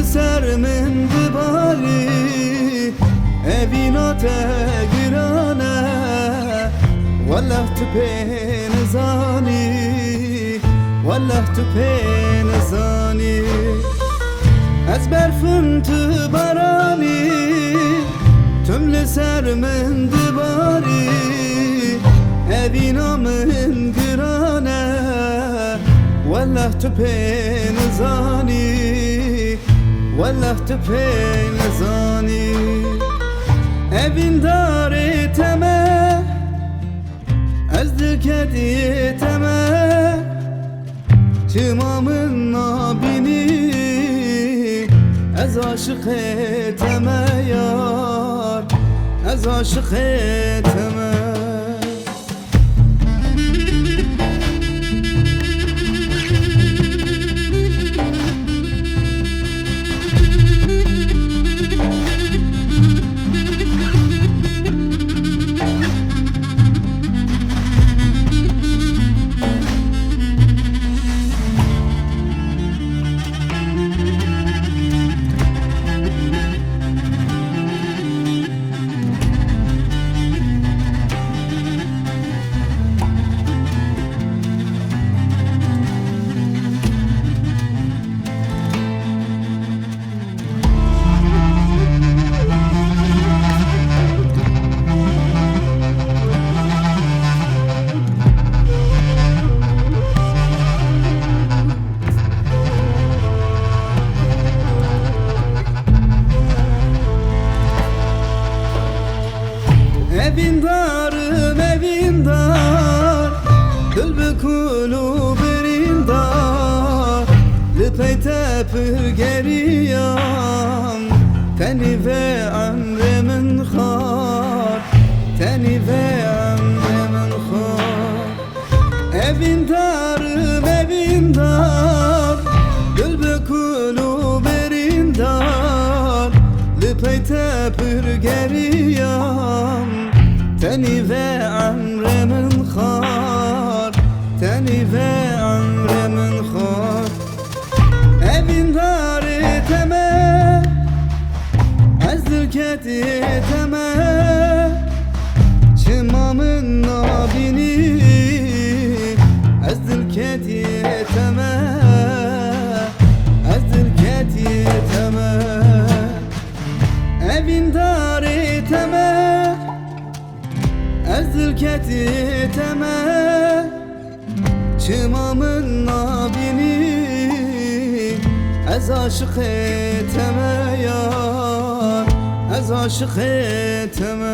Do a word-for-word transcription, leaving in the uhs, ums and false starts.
Ser min dibarî, evîna te giran e, weleh tu pê nizanî, weleh tu pê nizanî. Ez berfim tu baranî, tim li ser min dibarî, evîna min giran e, weleh tu pê nizanî, weleh tu pê nizanî. Evîndarê te me, ez dilketiyê te me, çima min nabînî? Ez aşiqê te me yar, ez aşiqê te me. Evîndarim evîndar, dil bi kul û birîndar, li pey te pir geriyam, tenî vê emrê min xwar, tenî vê emrê min xwar. Evîndarim evîndar, dil bi kul û birîndar, li pey te pir geriyam, tenî vê emrê min xwar, tenî vê emrê min xwar. Evîndarê te me, ez dilketiyê te me, çima min nabînî? Ez dilketiyê te me, ez dilketiyê te me. Evîndarê te me, ez dilketiyê te me, çima min nabînî? Ez aşiqê te me yar, ez aşiqê te me.